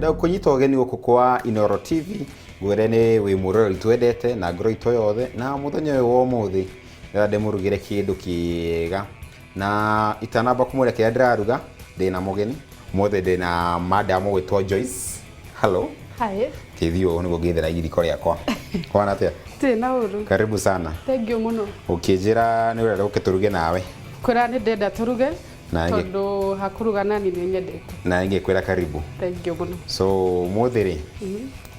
Ngwenda gũkũnyita ũgeni gũkũ kwa Inoro TV, ngwĩre nĩ wĩ mwĩroreri twendete na ngoro itũ yothe, na mũthenya ũyũ wa ũmũthĩ ndĩrenda ndĩmũrugĩre kĩndũ kĩega. Na itanamba kũmwĩra kĩrĩa ndĩraruga, ndĩna mũgeni. Ũmũthĩ ndĩna madam ũgwĩtwo Joyce. Hello. Hi. Kĩthiĩ ũũ nĩguo ngĩthera iriko rĩakwa. Kwana atĩa? Ndirĩ na ũru. Karibu sana. Thank you mũno. Ũkĩnjĩra nĩ ũrenda ũke tũruge nawe. Kwĩra nĩ ndenda tũruge. Na ngĩ- Tondũ hakũruga nani nĩ nyendete. Na ngĩkwĩra karibu. Thank you mũno. So ũmũthĩ rĩ,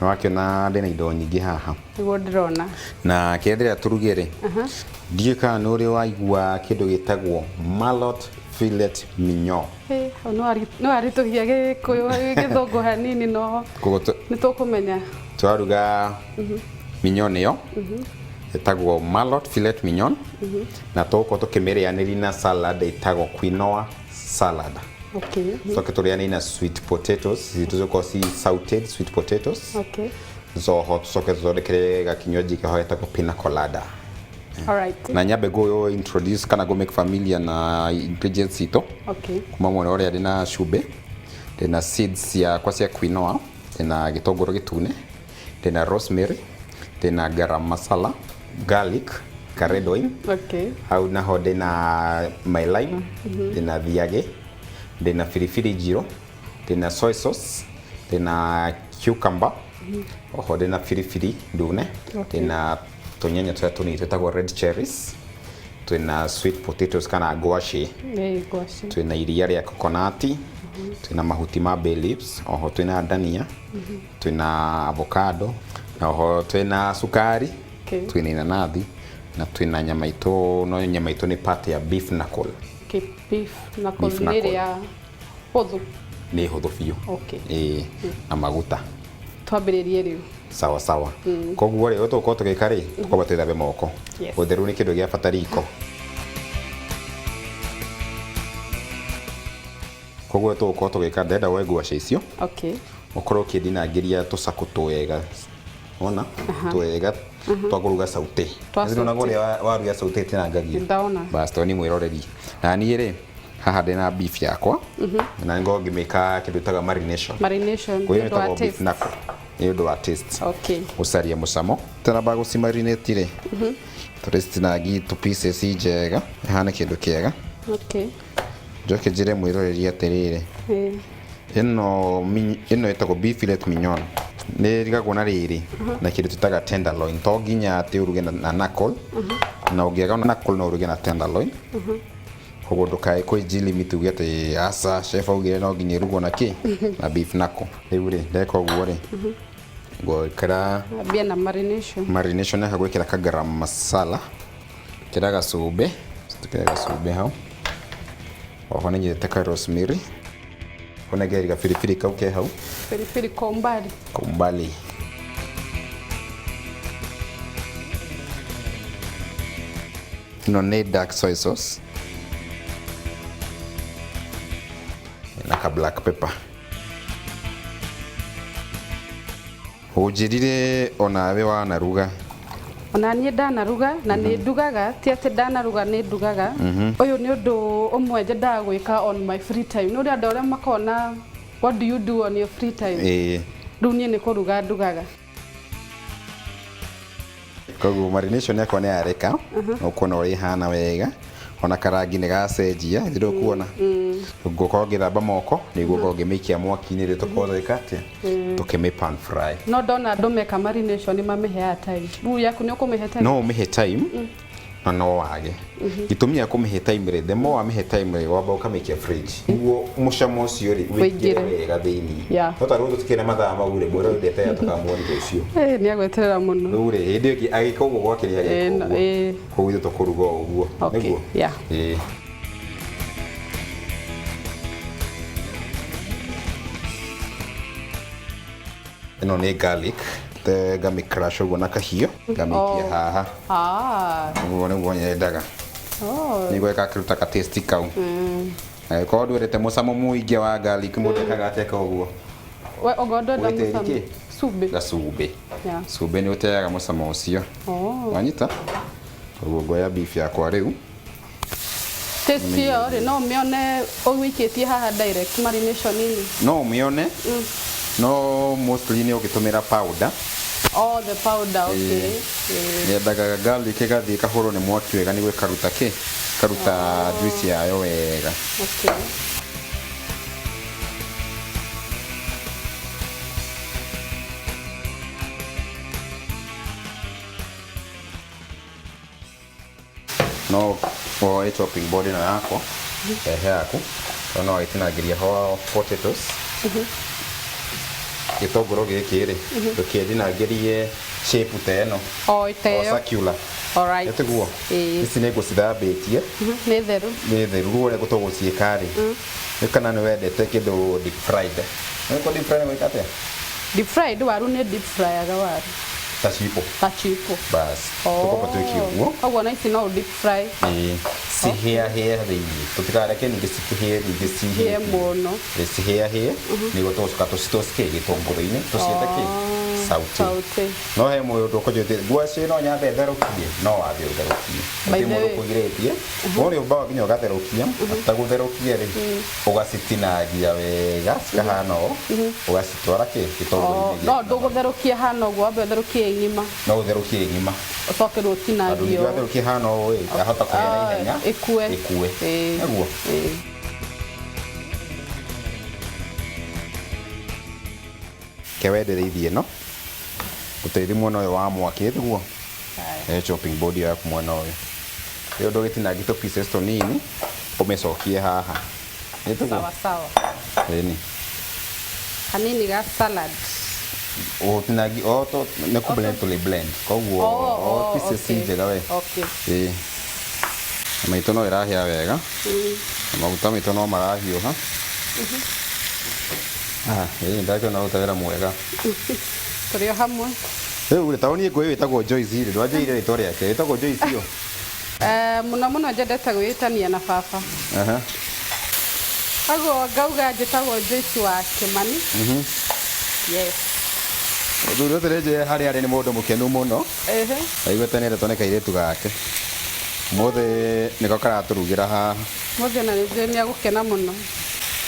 nĩ wakĩona ndĩna indo nyingĩ haha. Nĩguo ndĩrona. Na kĩrĩa ndĩrenda tũruge rĩ, ndiũĩ kana nĩ ũrĩ waigua kĩndũ gĩtagwo mallot fillet mignon. Hĩ, hau nĩ waritũhia Gĩkũyũ gĩthũngũ hanini no Koguo nĩ tũkũmenya. Tũraruga mignon ĩyo ĩtagwo mallot fillet mignon na tũgũkorwo tũkĩmĩrĩanĩria na salad ĩtagwo quinoa salad. Tũcoke tũrĩanĩrie na sweet potatoes, tũgũkorwo ci sauteed sweet potatoes. Zoho tũcoke tũthondekere gakinywaji keho getagwo pina colada. Alright. Na nyambe ngũ introduce kana ngũ make familiar na ingredients citũ. Kuma mwena ũrĩa ndĩna cumbĩ, ndĩna seeds ciakwa cia quinoa, ndĩna gĩtũngũrũ gĩtune, ndĩna rosemary, ndĩna garam masala, garlic, ka red wine. Hau naho ndĩna my lime, ndĩna thiagĩ, ndĩna biribiri njirũ, ndĩna soy sauce, ndĩna cucumber, oho ndĩna biribiri ndune, ndĩna tũnyanya tũrĩa tũnini twĩtagwo red cherries, twĩna sweet potatoes kana ngwacĩ. Ĩĩ, ngwacĩ. Twĩna iria rĩa coconut, twĩna mahuti ma bay leaves, oho twĩna ndania, twĩna avocado, na oho twĩna cukari, twĩna inanathi, na twĩna nyama itũ, no nyama itũ nĩ part ya beef knuckle. Okay, beef knuckle. Beef nĩ knuckle. ĩrĩa hũthũ. Nĩ hũthũ biũ. Ĩĩ, na maguta. Twambĩrĩrie rĩu. Sawa sawa. Koguo rĩ, ũrĩa tũgũkorwo tũgĩka rĩ, tũkwamba twĩthambe moko. Ũtheru nĩ kĩndũ gĩa bata riko. Koguo tũgũkorwo tũgĩka, ndĩrenda woe ngwacĩ icio, ũkorwo ũkĩndinangĩria tũcakũ twega, wona, twega twa kũruga saute. Twa Nĩ ndona saute. ũrĩa waru ya saute ĩtinangagio. Nĩndona. Bas, tondũ nĩ mwĩroreri. Na niĩ rĩ, haha ndĩna beef yakwa, na nĩngorwo ngĩmĩka kĩndũ ĩtaga marination. Marination Kwa hiyo nĩ ũndũ wa ĩtagwo beef taste. knuckle nĩ ũndũ wa taste. Gũcaria mũcamo. Tũramba gũcimarinate rĩ, tũrĩcitinangi tũ pieces njega, ĩhane kĩndũ kĩega. Njoke njĩre mwĩroreri atĩrĩrĩ, ĩno ĩno ĩtagwo beef fillet mignon, nĩ ĩrigagwo na rĩrĩ na kĩndũ twĩtaga tenderloin. To nginya atĩ ũruge na knuckle, na ũngĩaga knuckle no ũruge na tenderloin. Koguo ndũkae kwĩji limit uge atĩ aca chef augire no nginya ĩrugwo na kĩ na beef knuckle. Rĩu rĩ, ndeka ũguo rĩ, ngwĩkĩra Ambia na marination. Marination yaka gwĩkĩra ka garam masala, kĩra gacumbĩ, tũkĩre gacumbĩ hau. Oho nĩ nyitĩte ka rosemary, ũnengeri gabiribiri kau ke hau. Pilipili kwa umbali. Kwa umbali. Ĩno nĩ dark soy sauce na ka black pepper. Ũnjĩrire onawe wanaruga. Ona niĩ ndanaruga na nĩ ndugaga, ti atĩ ndanaruga, nĩ ndugaga. Ũyũ nĩ ũndũ ũmwe nyendaga gwĩka on my free time. Nĩ ũrĩ andũ arĩa makona, "What do you do on your free time?" Rĩu niĩ nĩ kũruga ndugaga. Koguo marination yakwa nĩ yareka, ũkuona ũrĩa ĩhana wega, ona karangi nĩ gacenjia, ithuĩ ndũkuona. Ngũkorwo ngĩthamba moko nĩguo ngorwo ngĩmĩikia mwaki-inĩ rĩu, tũkorwo tũgĩka atĩa, tũkĩmĩ pan fry. No ndona andũ meka marination nĩ mamĩheaga time. Rĩu yaku nĩ ũkũmĩhe time? No ũmĩhe time na no wage. Gĩtũmi gĩa kũmĩhe time rĩ, the more wamĩhe time rĩ, wamba ũkamĩikia fridge nĩguo mũcamo ũcio rĩ wĩingĩre Wĩingĩre. wega thĩinĩ. No ta rĩu tũtikĩrĩ na mathaa mau rĩ, mwĩrĩ ndeterera tũkamuoni rũciũ. Ĩĩ, nĩ agweterera mũno. Rĩu rĩ, hĩndĩ ĩyo ĩngĩ agĩka ũguo gwake nĩ ageka ũguo. Koguo ithuĩ tũkũruga o ũguo. Nĩguo? Yeah. Ĩĩ. Ĩno nĩ garlic, te ngamĩ crush ũguo na kahiũ, ngamĩikia haha. Ũguo nĩguo nyendaga. Nĩguo ĩgakĩruta ka taste kau. Angĩkorwo ndwendete mũcamo mũingĩ wa garlic, mũndũ ekaga atĩa eka ũguo? We okorwo ndwenda Wĩtĩri mũcamo. kĩ? Cumbĩ. Gacumbĩ. Yeah. Cumbĩ nĩ ũteaga mũcamo ũcio. Wanyita? Koguo ngoya beef yakwa rĩu. Taste ĩyo rĩ, no ũmĩone ũwĩikĩtie haha direct marination-inĩ? No ũmĩone. No mostly nĩ ũngĩtũmĩra powder. Oh, the powder, okay. Nyendaga garlic ĩgathiĩ ĩkahũrwo nĩ mwaki wega nĩguo ĩkaruta kĩ? Ĩkaruta juice yayo wega. Okay. No woe chopping board ĩno yakwa rehe yaku, tondũ no wagĩtinangĩria ho potatoes. Gĩtũngũrũ gĩkĩ rĩ, ndũkĩtinangĩrie shape ta ĩno. O ta O ĩyo. circular. Alright. Ĩtiguo? Ĩĩ. Ici nĩ ngũcithambĩtie. Nĩ theru. Nĩ theru. Rĩu ũrĩa tũgũciĩka rĩ, nĩ kana nĩ wendete kĩndũ deep fried. Nĩ kũ deep fried gwĩka atĩa? Deep fried waru nĩ deep fryaga waru. Ta chipo. Ta chipo. Bas. Tũkwamba twĩke ũguo. Koguo na ici no deep fry. Ĩĩ. Cihĩahĩe thĩinĩ. Tũtikareke ningĩ cikĩhĩe ningĩ cihĩe. Hĩe mũno. Ĩĩ, cihĩahĩe nĩguo tũgũcoka tũcitũcikie gĩtũngũrũ-inĩ tũciĩte kĩ? Saute. Saute. No he mũndũ ũkũnjĩtie ngwacĩ no nyambe therũkie, no wambe ũtherũkie. By Gũtirĩ the mũndũ way. ũkũgirĩtie. Ũrĩ ũmbaga nginya ũgatherũkia, after gũtherũkia rĩ, ũgacitinangia wega cikahana ũũ, ũgacitwara kĩ? Gĩtũngũrũ-inĩ. No ndũgũtherũkia hana ũguo, wambe ũtherũkie ĩ ng'ima. No ũtherũkie ĩ ng'ima. Ũcoke rĩu Tondũ ũtinangie ningĩ ũũ. watherũkia hana ũũ ĩ, yahota kũhĩa na ihenya. Ĩkue. Ĩkue. Ĩĩ. Nĩguo? Ĩĩ. Ke wendereithie ĩno ũtĩri mwena ũyũ wa mwaki ĩtiguo he chopping board yaku mwena ũyũ rĩu ndũgĩtinangie tũ pieces tũnini ũmĩcokie haha ĩtiguo. Sawa sawa. Ĩni. Hanini ga salad. Ũtinangi o to nĩ kũ blend tũrĩ blend koguo o pieces okay. njega we. Okay. Ĩĩ. Na maitũ no ĩrahĩa wega. Na maguta maitũ no marahiũha. Ah, ĩĩ ndakĩona ũruta wĩra mwega. Tũrĩ o hamwe. Rĩu rĩ, ta niĩ ngũyũ ĩtagwo Joyce rĩ, ndwanjĩire rĩtwa rĩake, ĩtagwo Joyce ũ? Mũno mũno nyendete gwĩtania na baba. Aha. Koguo ngauga njĩtagwo Joyce wa Kĩmani. Yes. Mũthuri ũcio nĩ harĩa arĩ nĩ mũndũ mũkenu mũno. Ehe. Aiguĩte nĩ endetwo nĩ kairĩtu gake. Ũmũthĩ nĩko karatũrugĩra haha. Mũthĩ ona nĩ njũĩ nĩ egũkena mũno.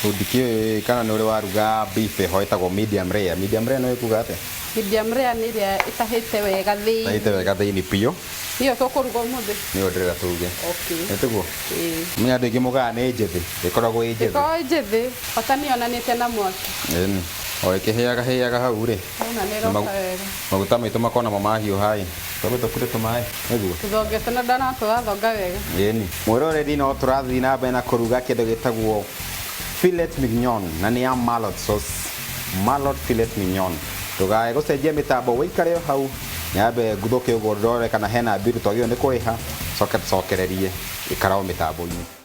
Rĩu ndikĩũĩ kana nĩ ũrĩ waruga beef ĩho ĩtagwo medium rare. Medium rare nĩ ĩkuga atĩa? Medium rare nĩ ĩrĩa ĩtahĩte wega thĩinĩ. Ĩtahĩte wega thĩinĩ biũ. Nĩyo tũkũruga ũmũthĩ. Nĩyo ndĩrenda tũruge. Okay. Nĩ tiguo? Ĩĩ. Menya andũ aingĩ mugaga nĩ njĩthĩ, ĩkoragwo ĩ njĩthĩ. Ĩkoragwo ĩ njĩthĩ, bata nĩ yonanĩte na mwaki. Ĩni. O ĩkĩhĩaga hĩaga hau rĩ. Wona nĩ ĩroka wega. Maguta maitũ makona mo mahiũha ĩ. Twambe tũkure tũmaĩ. Nĩguo. Tũthongete na ndana tũrathonga wega. Ĩni. Mwĩroreri no tũrathiĩ na mbere na kũruga kĩndũ gĩtagwo filet mignon na nĩ ya mallard sauce. Mallard filet mignon. Ndũkae gũcenjia mĩtambo wĩikare o hau. Nyambe nguthũke ũguo ndore kana hena mbiru twagĩrĩirwo nĩ kũrĩha. Coke tũcokererie. Ikara o mĩtambo-inĩ.